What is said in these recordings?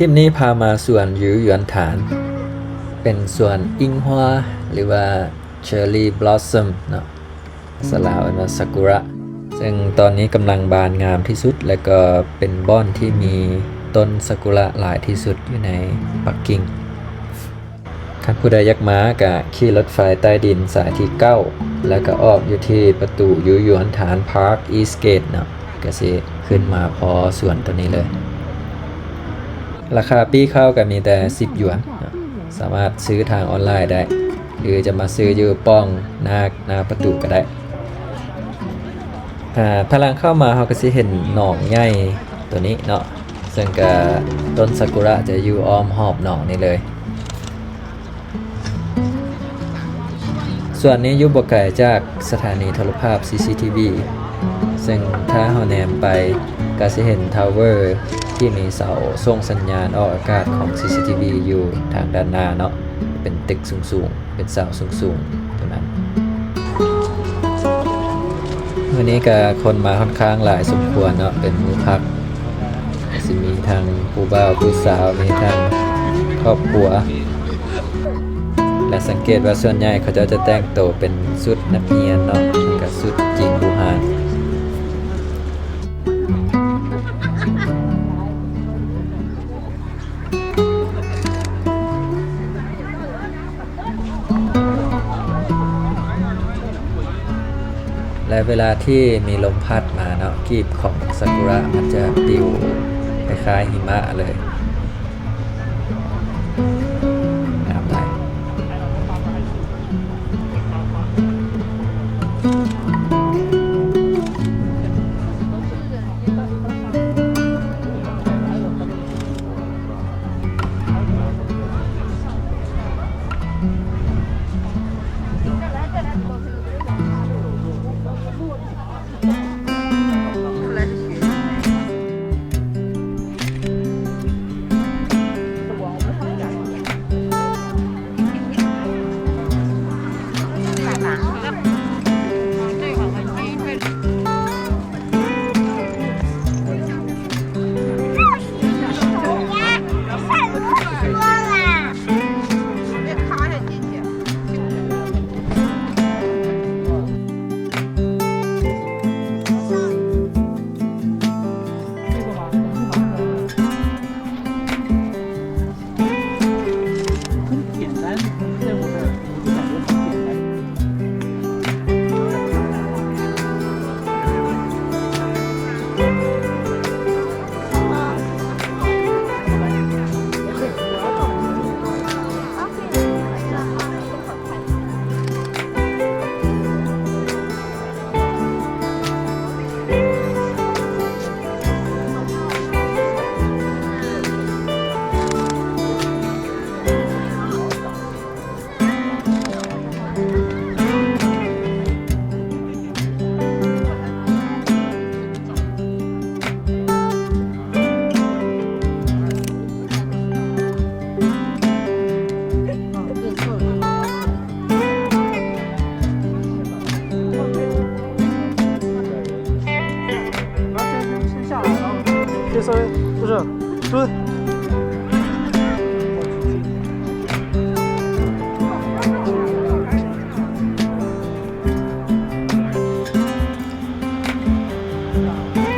ຄລິບນີ້ພາມາສວນຢູຢວນຖານ ເປັນສວນອິງຮວາ ຫຼືວ່າ Cherry Blossom ເນາະ. ພາສາລາວເອີ້ນວ່າຊາກຸຣະ ເຊິ່ງຕອນນີ້ກຳລັງບານງາມທີ່ສຸດ ແລະ ກໍເປັນບ່ອນທີ່ມີຕົ້ນຊາກຸຣະຫຼາຍທີ່ສຸດຢູ່ໃນປັກກິ່ງ. ຄັນຜູ້ໃດຢາກມາກະຂີ່ລົດໄຟໃຕ້ດິນສາຍທີເກົ້າ ແລ້ວກະອອກຢູ່ທີ່ປະຕູຢູຢວນຖານ Park East Gate ເນາະ, ກະຊິຂຶ້ນມາພໍ້ສວນໂຕນີ້ເລີຍ. ລາຄາປີ້ເຂົ້າກະມີແຕ່ສິບຢວນເນາະ, ສາມາດຊື້ທາງອອນລາຍໄດ້ ຫຼືຈະມາຊື້ຢູ່ປ້ອງໜ້າ ໜ້າປະຕູກໍໄດ້. ອ່າ ທາງຫຼັງເຂົ້າມາເຮົາກໍຊິເຫັນໜອງໃຫຍ່ໂຕນີ້ເນາະ, ເຊິ່ງກະຕົ້ນຊາກຸຣະຈະຢູ່ອ້ອມຮອບໜອງນີ້ເລີຍ. ສວນນີ້ຢູ່ບໍ່ໄກຈາກສະຖານີໂທລະພາບ ຊີຊີທີວີ ເຊິ່ງຖ້າເຮົາແນມໄປກໍຊິເຫັນທາວເວີທີ່ມີເສົາສົ່ງສັນຍານອອກອາກາດຂອງ ຊີຊີທີວີ ຢູ່ທາງດ້ານໜ້າເນາະ, ເປັນຕຶກສູງໆ ເປັນເສົາສູງໆຕົວນັ້ນ. ມື້ນີ້ກະຄົນມາຂ້ອນຂ້າງຫຼາຍສົມຄວນເນາະ, ເປັນມື້ພັກ ກະຊິມີທັງຜູ້ບ່າວຜູ້ສາວ ມີທັງຄອບຄົວ ແລະ ສັງເກດວ່າສ່ວນໃຫຍ່ເຂົາເຈົ້າຈະແຕ່ງໂຕເປັນຊຸດນັກຮຽນເນາະ, ແລ້ວກະຊຸດຈີນບູຮານ. ແລະ ເວລາທີ່ມີລົມພັດມາເນາະ, ກີບຂອງຊາກຸຣະມັນຈະປິວຄ້າຍໆຫິມະເລີຍ. ງາມຫຼາຍ.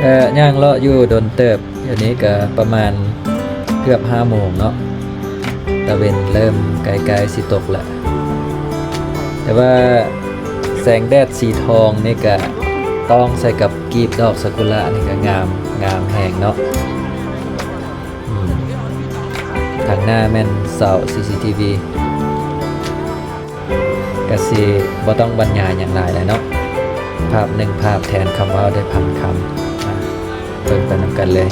ເອີ ຍ່າງເລາະຢູ່ດົນເຕີບ, ດຽວນີ້ກະປະມານເກືອບຫ້າໂມງເນາະ, ຕາເວັນເລີ່ມໃກ້ໆຊິຕົກແລ້ວ, ແຕ່ວ່າແສງແດດສີທອງນີ້ກະຕ້ອງໃສ່ກັບກີບດອກຊາກຸຣະນີ້ກະງາມ, ງາມແຮງເນາະ. ອືມ ທາງໜ້າແມ່ນເສົາ ຊີຊີທີວີ ກະຊິບໍ່ຕ້ອງບັນຍາຍຫຍັງຫຼາຍແລ້ວເນາະ, ພາບໜຶ່ງພາບແທນຄຳເວົ້າໄດ້ພັນຄຳ. ເບິ່ງໄປນຳກັນເລີຍ.